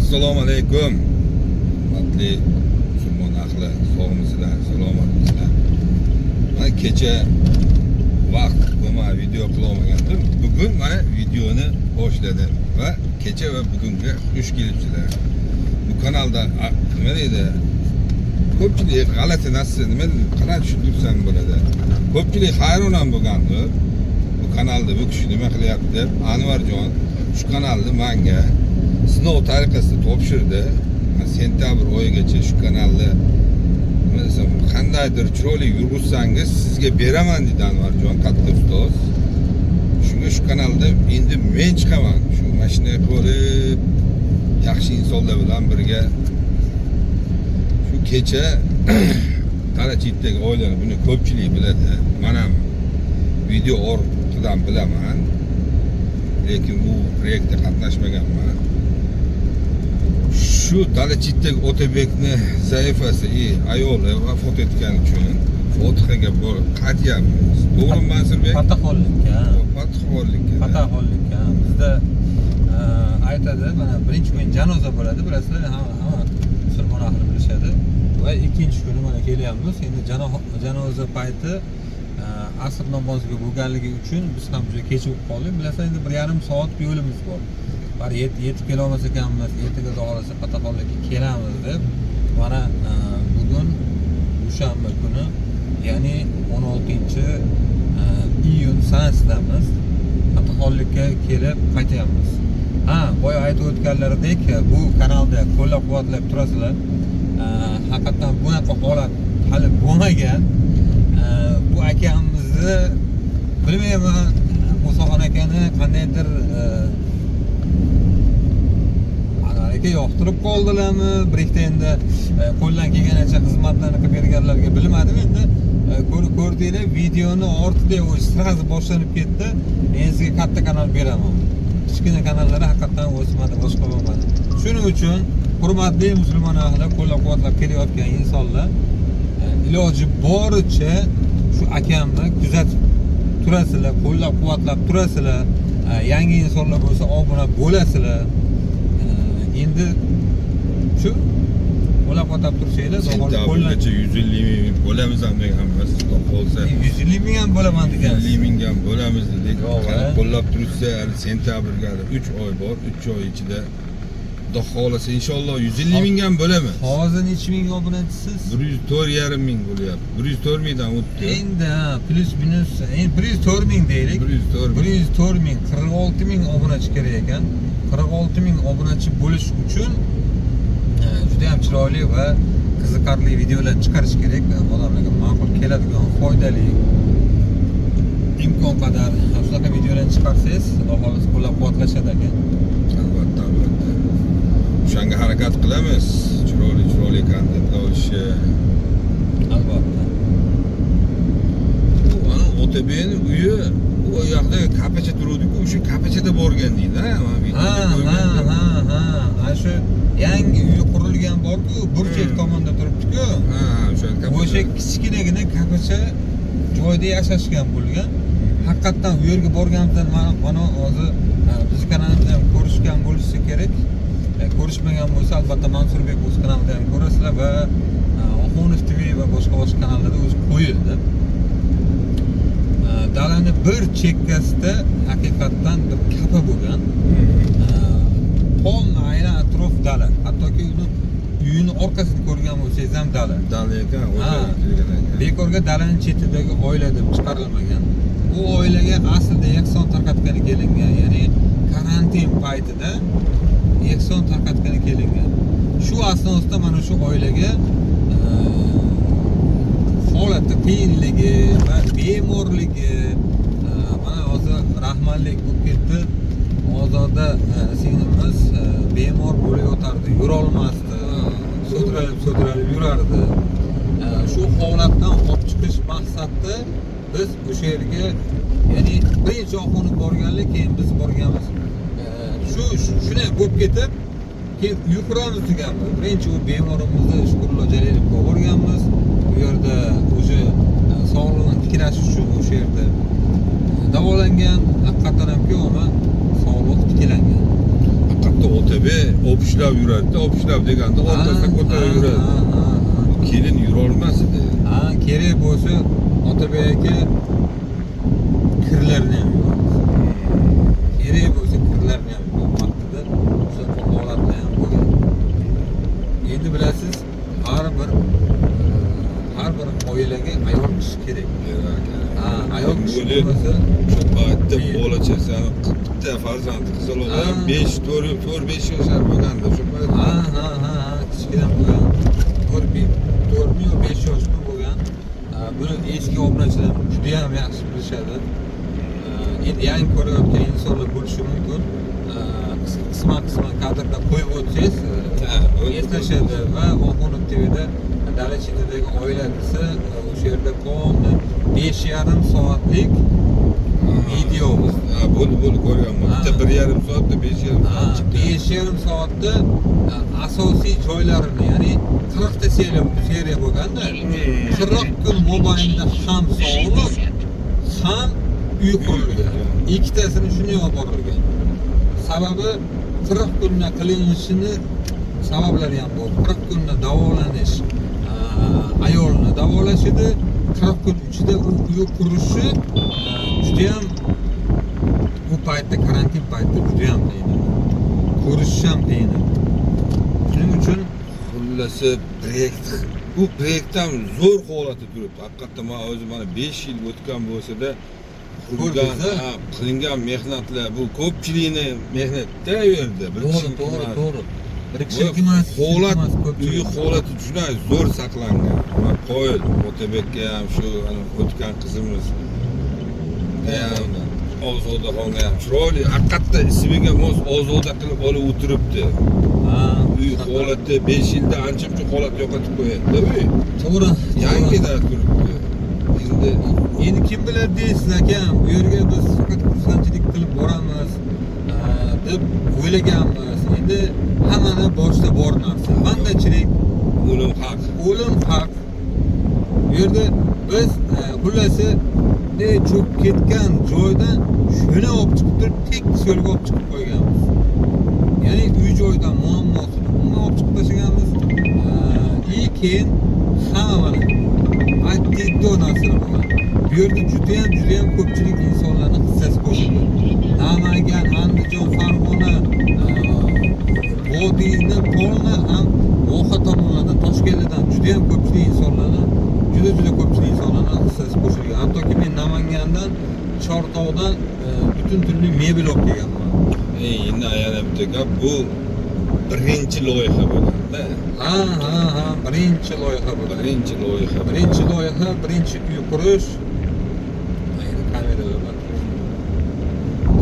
Assalomu alaykum. Hurmatli musulmon ahli, sog'misizlar, salomatmisizlar? Mana kecha vaqt bo'lmay video qilolmagandim. Bugun mana videoni boshladim va kecha va bugunga xush kelibsizlar. Bu kanalda nima deydi? Ko'pchilik g'alati narsa, nima qalay tushuntirsam bo'ladi. Ko'pchilik hayron ham bo'lgandir. Bu kanalda bu kishi nima qilyapti deb. Anvarjon shu kanalni menga sinov tariqasida topshirdi. Man sentabr oyigacha shu kanalni, nima desam, qandaydir chiroyli yurg'izsangiz, sizga beraman dedi Anvarjon, katta ustoz. Shunga shu kanalda endi men chiqaman. Shu mashina ko'rib, yaxshi insonlar bilan birga shu kecha Tarachitdagi oilani, buni ko'pchilik biladi. Men ham video ortidan bilaman. Lekin bu proyektda qatnashmaganman. Shu Dalachitdagi Otabekni zaifasi и ayoli vafot etgani uchun fotihaga borib qaytyapmiz. To'g'rimi, Mansurbek? Fataxonlikka. Fatixonlikka. Fataxonlikka. Bizda aytadi, mana birinchi kun janoza bo'ladi, bilasizlar, hamma musulmon ahli bilishadi. Va ikkinchi kuni mana kelyapmiz. Endi janoza payti asr namoziga bo'lganligi uchun biz ham juda kechikib qoldik. Bilasizlar, endi 1,5 soat yo'limiz bor. Bari yetib kelolmas ekanmiz, ertaga xudo xohlasa Fataxonlikka kelamiz deb. Mana bugun dushanba kuni, ya'ni 16 iyun sanasidamiz. Fataxonlikka kelib qaytyapmiz. Ha, boya aytib o'tganlaridek, bu kanalda qo'llab-quvvatlab turasizlar. Haqiqatdan bunaqa holat hali bo'lmagan. Bu akamizni bilmayman, Musoxon akani qandaydir Anvar aka yoqtirib qoldilarmi? Bir ikkita endi qo'ldan kelganicha xizmatlarni qilib berganlarga bilmadim endi. Ko'rdinglar, videoni ortida o'zi сразу boshlanib ketdi. Men sizga katta kanal beraman. Kichkina kanallar haqiqatdan o'smadi, boshqa bo'lmadi. Shuning uchun hurmatli musulmon ahli, qo'llab-quvvatlab kelayotgan insonlar, iloji boricha shu akamni kuzatib turasizlar, qo'llab-quvvatlab turasizlar. Yangi insonlar bo'lsa obuna bo'lasizlar. Endi shu qo'llab-quvvatlab tursanglar, xudo xohlasa Sentyabrgacha 150 ming bo'lamiz ham deganmiz, xudo xohlasa. 150 ming ham bo'laman degansiz. 150 ming ham bo'lamiz dedik. Yo'q, Qani a? Qo'llab turishsa, hali sentyabrga hali 3 oy bor. 3 oy ichida xudo xohlasa, inshaalloh 150 ming ham bo'lamiz. Hozir necha ming obunachisiz? 104,5 ming bo'lyapti. 104 mingdan o'tdi. Endi ha, плюс минус, endi 104 ming deylik. 104 ming. 104 ming, 46 ming obunachi kerak ekan. 46 ming obunachi bo'lish uchun juda ham chiroyli va qiziqarli videolar chiqarish kerak. Odamlarga ma'qul keladigan, foydali, imkon qadar shunaqa videolarni chiqarsangiz, xudo xohlasa qo'llab-quvvatlashadi aka. Albatta, albatta. O'shanga harakat qilamiz. Chiroyli, chiroyli kontentlar olishni. Albatta. Bu ana Otabekni uyi u yoqda kapacha turuvdi-ku, o'sha kapachada borgan deydi, ha, mana Ha, videoda ha, ko'rgandim. ha. Ana shu yangi uyi qurilgan borku, burchak tomonda turibdi-ku. Ha, o'sha kapacha. O'sha kichkinagina kapacha joyda yashashgan bo'lgan. Haqiqatdan u yerga borganimizda mana hozir bizni kanalimizda ham ko'rishgan bo'lishi kerak. Ko'rishmagan bo'lsa, albatta Mansurbek o'z kanalida ham ko'rasizlar va Oxunov TV va boshqa boshqa kanallarda o'zi qo'yildi. Dalani bir chekkasida haqiqatdan bir kapa bo'lgan. Полный aylan atrof dala. Hattoki uni uyini orqasini ko'rgan bo'lsangiz ham dala. Dala ekan, Ha. o'sha degan ekan. Bekorga dalani chetidagi oila deb chiqarilmagan. U oilaga aslida ehson tarqatgani kelingan, ya'ni karantin paytida ehson tarqatgani kelingan. Shu asnosda mana shu oilaga holati qiyinligi va bemorligi, mana hozir rahmatlik bo'lib ketdi. Ozoda singlimiz bemor bo'lib yotardi, yurolmasdi, sudralib sudralib yurardi. Shu holatdan olib chiqish maqsadida biz o'sha yerga, ya'ni birinchi Oxunov borganlik, keyin biz borganmiz. Shu shunday bo'lib ketib, keyin uy quramiz deganmiz. Birinchi u bemorimizni Shukurullo Jalilovga borganmiz. U yerda уже sog'lig'ini tiklash uchun o'sha yerda davolangan. Haqiqatdan hamki, uni sog'lig'i tiklangan. Haqiqatda Otabek Otabek opishlab yuradi, opishlab deganda orqasidan ko'tarib yuradi. Ha, ha, ha. Bu kelin yurolmas edi. Ha, kerak bo'lsa Otabek aka kirlarni ham yuvadi. Kerak bo'lsa kirlarni ham yuvadi. Vaqtida shunaqa holatlar ham bo'lgan. Endi bilasiz, har bir oilaga ayol kishi kerak. Kerak, kerak. Ha, ayol kishi O'ylab, bo'lmasa, o'sha paytda Keyin. bolachasini bitta farzandi qizaloq Ha. 5 4 4 5 yoshar bo'lganda o'sha payt. Ha ha ha ha, kichkina bo'lgan. 4 4 yo 5 yoshmi bo'lgan. Ha, buni eski obunachilar juda ham yaxshi bilishadi. Endi yangi ko'rayotgan insonlar bo'lishi mumkin. Qisman qisman kadrda qo'yib o'tsangiz, Ha, bo'ldi. eslashadi va Oxunov TVda dala chetidagi oila desa, o'sha yerda полный 5,5 soatlik video bor. Ha, bo'ldi, bo'ldi, ko'rganman. Ha. Bitta 1,5 soatda 5,5 Ha, soat chiqqan. 5,5 soatda asosiy joylarini, ya'ni 40 ta seriya bo'lganda, 40 kun mobaynida ham sog'liq, ham uy qurilgan. Ikkitasini shunday olib borilgan. Sababi 40 kunda qilinishini sabablari ham bor. 40 kunda davolanish, ayolni davolash edi. 40 kun ichida u uy qurishi juda ham u paytda, karantin paytida juda ham qiyin edi. Ko'rishish ham qiyin edi. Shuning uchun Xullasi proyekt, bu proyekt ham zo'r holatda turibdi. Haqiqatda man o'zi mana 5 yil o'tgan bo'lsa-da qurilgan, Ko'rdingiz-a? ha, qilingan mehnatlar bu ko'pchilikni mehnatda u yerda. Bir to'g'ri, kishiniki to'g'ri, emas. to'g'ri. Bir Bu kishiniki emas, holat, emas, ko'pchilik. uyi holati juda zo'r saqlangan. Man qoyil Otabekka ham, shu ana o'tgan qizimiz ham, Ozodaxonga ham chiroyli, haqiqatda ismiga mos Ozoda qilib olib o'tiribdi. Ha, Uy holati 5 yilda ancha muncha holat yo'qotib qo'yadi uy. To'g'ri. Yangida turibdi. Endi Endi kim biladi deysiz akam, bu yerga biz faqat xursandchilik qilib boramiz deb o'ylaganmiz. Endi hammani boshida bor narsa. Bandachilik, o'lim haq. O'lim haq. Bu yerda biz xullasi ne cho'kib ketgan joydan shuni olib chiqib turib tekis yo'lga olib chiqib qo'yganmiz. Ya'ni uy joydan muammosini umuman olib chiqib tashlaganmiz. И keyin hamma mana aytdi narsalar bo'lgan. Bu yerda judayam judayam ko'pchilik insonlarni hissasi qo'shildi. Namangan, Andijon, Farg'ona, vodiyni полный ham voha tomonlardan, Toshkentdan judayam ko'pchilik insonlarni, juda juda ko'pchilik insonlarni hissasi qo'shilgan. Hattoki men Namangandan, Chortoqdan butun tunli mebel olib kelganman. Endi yana bitta gap, bu birinchi loyiha bo'lganda. Ha, birinchi loyiha bo'lgan. Birinchi loyiha. Birinchi loyiha, birinchi uy qurish. Endi kamerada bor.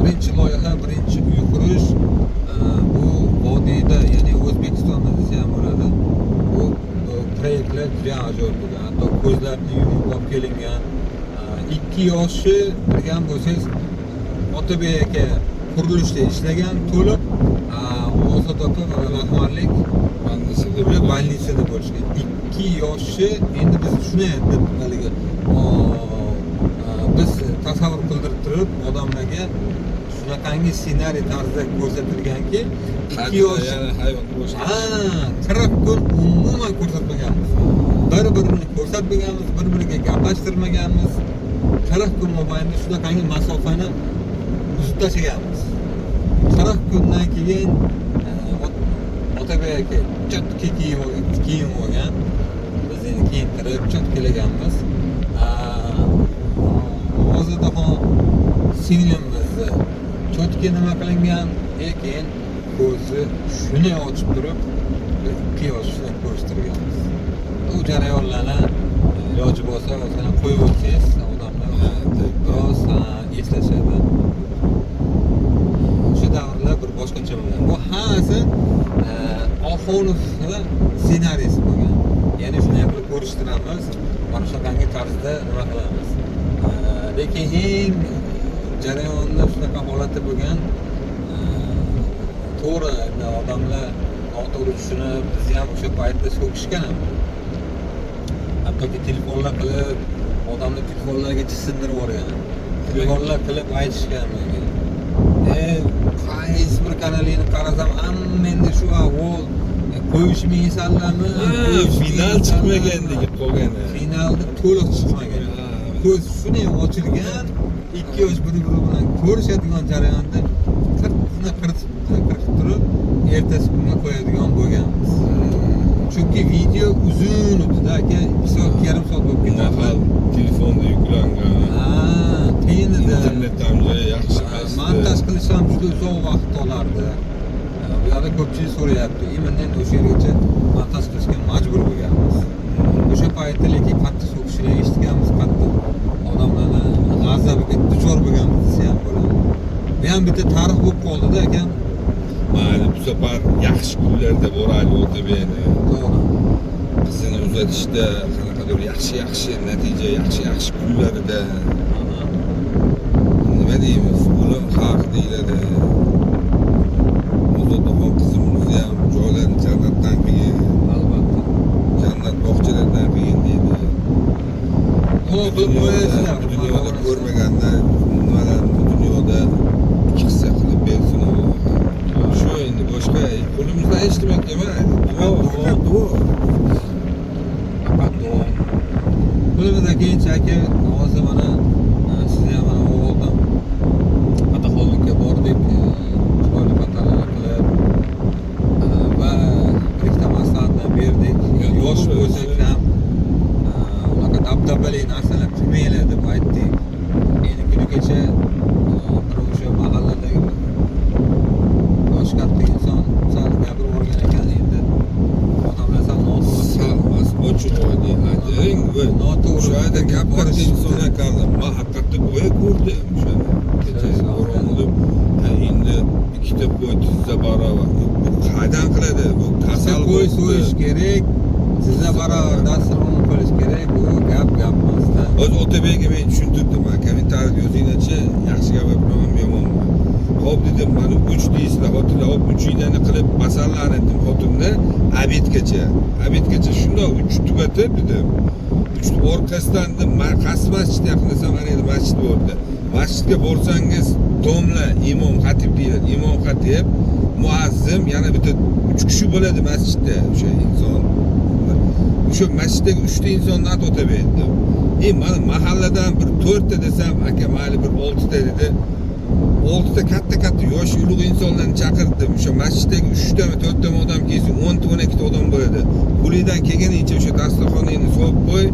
Birinchi loyiha, birinchi uy qurish, bu vodiyda, ya'ni O'zbekistonda desa ham bo'ladi. Bu proyektlar juda ham ajoyib bo'lgan. Hatto ko'zlarni yumib olib kelingan. 2 yoshi bilgan bo'lsangiz, Otabek aka qurilishda ishlagan to'liq, Ozod opa mana rahmatlik Больница da. Ular больница da bo'lishgan. 2 yoshi endi biz shuni deb haligi biz tasavvur qildirib turib odamlarga shunaqangi ssenariy tarzida ko'rsatilganki, 2 yosh yana hayot boshlandi. Ha, 40 kun umuman ko'rsatmaganmiz. Bir-birini ko'rsatmaganmiz, bir-biriga gaplashtirmaganmiz. 40 kun mobaynida shunaqangi masofani uzib tashlaganmiz. 40 kundan keyin Otabek aka чётко kiyim olgan, kiyim olgan. Biz endi kiyintirib чётко laganmiz. Ozodaxon singlimimizni чётко nima qilingan, lekin ko'zi shuni ochib turib, bir 2 yosh shuni ko'rishtirganmiz. U jarayonlarni iloji bo'lsa, masalan, qo'yib o'tsangiz, odamlar biroz eslashadi. O'sha davrlar bir boshqacha bo'lgan. Bu hammasi Oxunovni ssenariysi bo'lgan. Ya'ni shunday qilib ko'rishtiramiz, mana shunaqangi tarzda nima qilamiz. Lekin eng jarayonda shunaqa holati bo'lgan, to'g'ri, endi odamlar noto'g'ri tushunib, bizni ham o'sha paytda so'kishgan ham. Hattoki telefonlar qilib, odamlar telefonlargacha sindirib yuborgan. Telefonlar qilib aytishgan menga. Qaysi bir kanalingni qarasam, hammangda Qo'yishmaysanlarmi? Final chiqmagandagi qolgani. Finalda to'liq chiqmagan. Ko'z shunday ochilgan, ikki yosh bir-biri bilan ko'rishadigan jarayonda qirqini qirqib turib, ertasi kunga qo'yadigan bo'lganmiz. Chunki video uzun o'tdi aka, 1 soat, yarim soat bo'lib ketadi. Mahal telefonda yuklangan. Ha, qiyin edi. Internet ham juda yaxshi emas. Montaj qilish ham juda uzoq vaqt olardi. Bu yoqda ko'pchilik so'rayapti. Именно endi o'sha yergacha montaj qilishga majbur bo'lganmiz. O'sha paytda lekin qattiq so'kishlar eshitganmiz, qattiq odamlarni g'azabiga duchor bo'lganmiz desa ham bo'ladi. Bu ham bitta tarix bo'lib qoldi-da akam. Mayli, bu safar yaxshi kunlarda boraylik Otabekni. To'g'ri. Qizini uzatishda qanaqadir yaxshi-yaxshi natija, yaxshi-yaxshi kunlarida nima deymiz? O'lim haq deyiladi. Ozodaxon qizimizni ham joylarini jannatdan qilgin, Albatta. Jannat bog'chalaridan qilgin deydi. Duo qilib qo'yasizlar. Bu dunyoda ko'rmaganda nimalarni bu dunyoda ikki hissa qilib bersin Alloh. Shu endi boshqa qo'limizdan hech nima kelmaydi. Duo, faqat duo. Faqat duo. Qo'limizdan kelgancha aka, hozir mana sizni ham mana o'g'ildan Pataxonlikka bordik, chiroyli patalar qilib va bir ikkita maslahatlar berdik. Yosh bo'lsak ham unaqa dabdabali narsalar qilmanglar deb aytdik. Endi kuni kecha bir o'sha mahalladagi bir yoshi katta inson sal gapirib yuborgan ekan, endi odamlar sal noto'g'ri Sal emas, ochiq oydin ayting. Va Noto'g'ri o'sha yerda gap katta borishibdi. Insonlar kaldi. Man haqiqatda boya ko'rdim o'shani. Kecha bo'ron bo'lib, ha, endi ikkita qo'y tizza barobar. Bu qaydan qiladi? Bu kasal qo'y bo'libdi. So'yish kerak, tizza barobar dasturxon qilish kerak, bu gap gap emasda. O'zi Otabekka men tushuntirdim, man kommentariyada yozinglarchi, yaxshi gapiramanmi, yomonmi? Xo'p dedim, mana 3 deysizlar, xotinlar, hop 3 iynani qilib masallarni dedim xotinni обед gacha. Обед gacha shundoq 3 tugatib dedim. 3 orqasidan dedim, man qaysi masjidga yaqin mana endi masjid bo'ldi. Masjidga borsangiz, domla, imom xatib deyiladi. Imom xatib, muazzim, yana bitta 3 kishi bo'ladi masjidda o'sha inson. O'sha masjiddagi 3 ta insonni at Otabek dedim. Mana mahalladan bir 4 ta desam, aka mayli bir 6 ta dedi. 6 ta katta katta yoshi ulug' insonlarni chaqirdim. O'sha masjiddagi 3 tami, 4 tami odam kelsin, 10 ta, 12 ta odam bo'ladi. Qo'lingdan kelganicha o'sha dasturxoningni solib qo'y.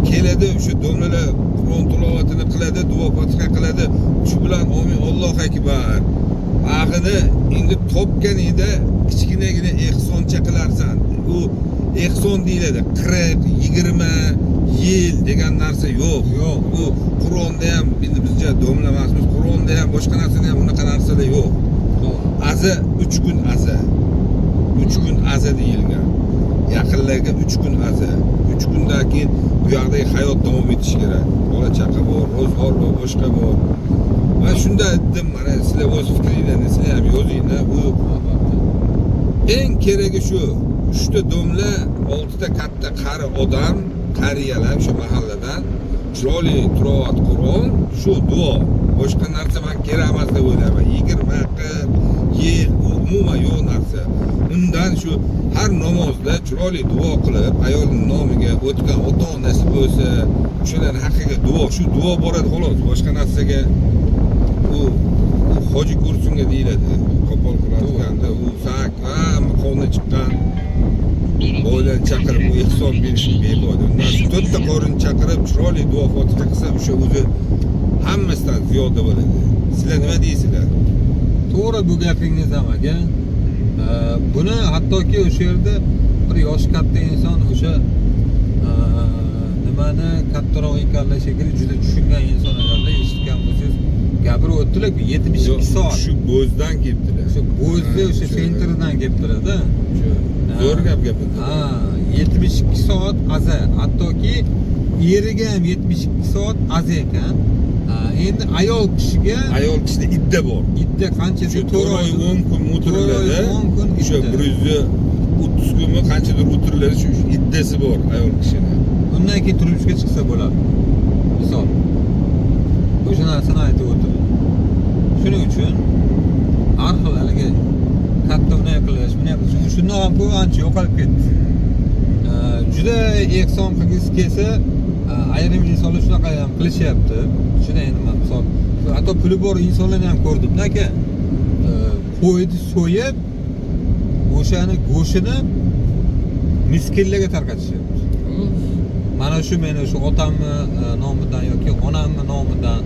Keladi o'sha domlalar, Qur'on tilovatini qiladi, duo fotiha qiladi. Shu bilan omin, Allohu akbar. Ag'ini endi topganingda kichkinagina ehsoncha qilarsan. U ehson deyiladi. 40, 20 yil degan narsa yo'q. Yo'q. U Qur'onda ham, endi bizcha domla emasmiz, Qur'onda ham, boshqa narsada ham unaqa narsalar yo'q. To'g'ri. Aza 3 kun aza. 3 kun aza deyilgan. Yaqinlarga 3 kun aza. 3 kundan keyin bu yoqdagi hayot davom etishi kerak. Bola chaqa bor, ro'zg'or bor, boshqa bor. Man shunda aytdim, mana sizlar o'z fikringlarni sizlar ham yozinglar. Bu Albatta. Eng keragi shu. Uchta domla, oltita katta qari odam, qariyalar o'sha mahalladan chiroyli tilovat Qur'on, shu duo. Boshqa narsa man kerak emas deb o'ylayman. 20, 40 yil u umuman yo'q narsa. Undan shu har namozda chiroyli duo qilib, ayolning nomiga, o'tgan ota onasi bo'lsa, o'shalarning haqqiga duo, shu duo boradi xolos. Boshqa narsaga u hoji ko'rsinga deyiladi. Qo'pol qilayotganda u sak, hamma qonni chiqqan boylarni chaqirib u ehson berish befoyda. Undan shu to'rtta qorin chaqirib chiroyli duo fotiha qilsa, o'sha o'zi hammasidan ziyoda bo'ladi. Sizlar nima deysizlar? To'g'ri bu gapingiz ham aka. Buni hattoki o'sha yerda bir yoshi katta inson o'sha nimani kattaroq ekanlar shekilli juda tushungan inson ekanlar, eshitgan bo'lsangiz gapirib o'tdilar 72 soat. Shu bo'zdan kelibdilar. O'sha bo'zni o'sha центр idan kelibdilar-da. Shu zo'r gap gapirdi. Ha, 72 soat aza. Hattoki eriga ham 72 soat aza ekan. Ha, endi ayol kishiga Ayol kishida idda bor. Idda qancha? Shu 4 oy 10 kun o'tiriladi. 10 kun O'sha idda. 130 kunmi qanchadir o'tiriladi, shu iddasi bor ayol kishini. Undan keyin turmushga chiqsa bo'ladi. Misol. O'sha narsani aytib o'tirdi. Shuning uchun har xil haligi katta bunday qilish, bunday qilish. Shundan ham ko'p ancha yo'qolib ketdi. Juda ehson qilgisi kelsa, ayrim insonlar shunaqa ham qilishyapti. Shuni endi man misol, hatto puli bor insonlarni ham ko'rdim-da aka. Qo'yni so'yib, o'shani go'shtini miskinlarga tarqatishyapti. Mana shu meni o'sha otamni nomidan yoki onamni nomidan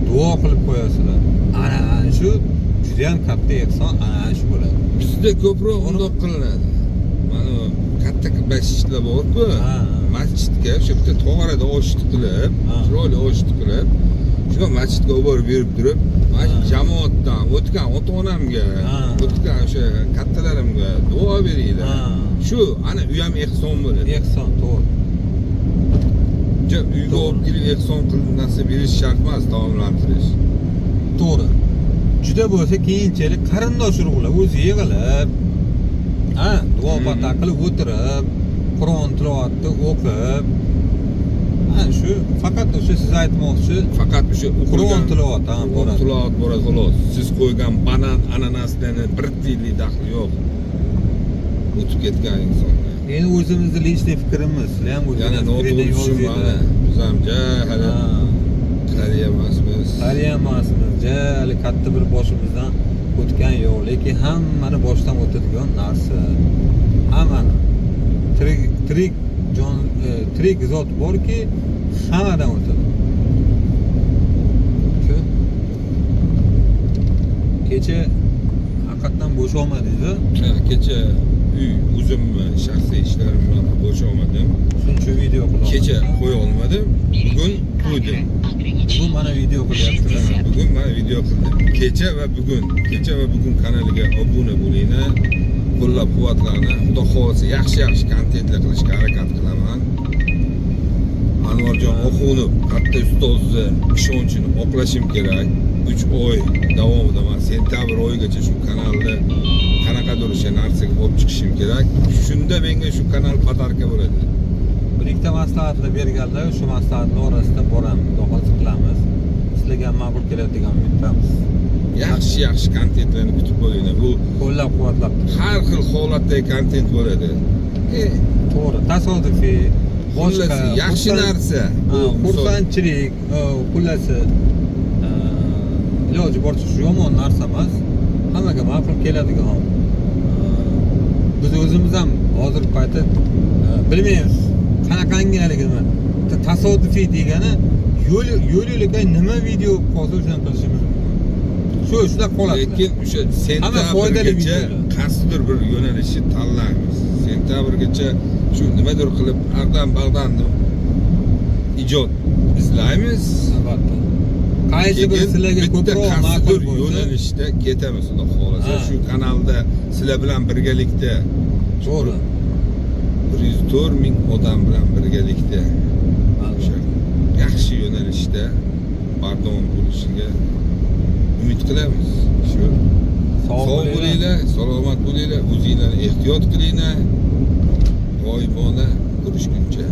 duo qilib qo'yasizlar. Ana shu juda ham katta ehson, ana shu bo'ladi. Bizda ko'proq undoq qilinadi. Mana katta masjidlar bor-ku. Masjidga o'sha bitta tog'orada oshni qilib, chiroyli oshni qilib, shu masjidga olib borib berib turib, mana jamoatdan o'tgan ota-onamga, o'tgan o'sha kattalarimga duo beringlar. Shu ana u ham ehson bo'ladi. Ehson, to'g'ri. Uyga olib kelib ehson qilib narsa berish shart emas, taomlantirish. To'g'ri. Juda bo'lsa keyinchalik qarindosh urug'lar o'zi yig'ilib, duo fatiha qilib o'tirib, Qur'on tilovatni o'qib, ana shu faqat o'sha siz aytmoqchi, faqat o'sha Qur'on tilovati ham Qur'on tilovat boradi xolos. Siz qo'ygan banan, ananaslarni bir tiyinlik daxli yo'q. O'tib ketgan insonga. Endi o'zimizni личный fikrimiz, sizlar ham Yana o'zingizni noto'g'ri tushunmani. Biz ham ja hali qariya emasmiz. Qariya emasmiz, ja hali katta bir boshimizdan o'tgan yo'q, lekin hammani boshdan o'tadigan narsa. Hammani tirik jon, tirik zot borki, hammadan o'tadi. Shu kecha haqiqatdan bo'sholmadingiz-a? Kecha uy o'zimni shaxsiy ishlarim bilan bo'sholmadim. Shuning uchun video qildim. Kecha qo'ya olmadim. Bugun qo'ydim. Bugun mana video qilyaptilar. Bugun mana video qildim. Kecha va bugun, kecha va bugun kanaliga obuna bo'linglar, qo'llab-quvvatlanglar. Xudo xohlasa yaxshi-yaxshi kontentlar qilishga harakat qilaman. Anvarjon Oxunov katta ustozni ishonchini oqlashim kerak. 3 oy davomida man sentabr oyigacha shu kanalni qanaqadir o'sha narsaga olib chiqishim kerak. Shunda menga shu kanal podarka bo'ladi. Bir ikkita maslahatlar berganlar, shu maslahatlar orasida boramiz, xudo xohlasa qilamiz. Sizlarga ham ma'qul keladi degan umiddamiz. Yaxshi-yaxshi kontentlarni kutib qolinglar. Bu qo'llab-quvvatlab turib. Har xil holatdagi kontent bo'ladi. To'g'ri, tasodifiy, boshqa yaxshi narsa. Xursandchilik, xullasi iloji boricha shu yomon narsa emas, hammaga ma'qul keladigan. Biz o'zimiz ham hozirgi paytda bilmaymiz qanaqangi haligi nima. Tasodifiy degani yo'l yo'lakay nima video qolsa o'shani qilishimiz mumkin. Shu shunaqa holatlar. Lekin o'sha sentabrgacha qaysidir bir yo'nalishni tanlaymiz. Sentabrgacha shu nimadir qilib ag'dan bag'dan ijod izlaymiz. Albatta. Qaysi bir sizlarga ko'proq ma'qul bo'lsa yo'nalishda ketamiz xudo xohlasa. Shu kanalda sizlar bilan birgalikda to'g'ri 104 ming odam bilan birgalikda o'sha yaxshi yo'nalishda bardavom bo'lishiga umid qilamiz. Shu sog' bo'linglar, salomat bo'linglar, o'zinglarni ehtiyot qilinglar. G'oyibona ko'rishguncha.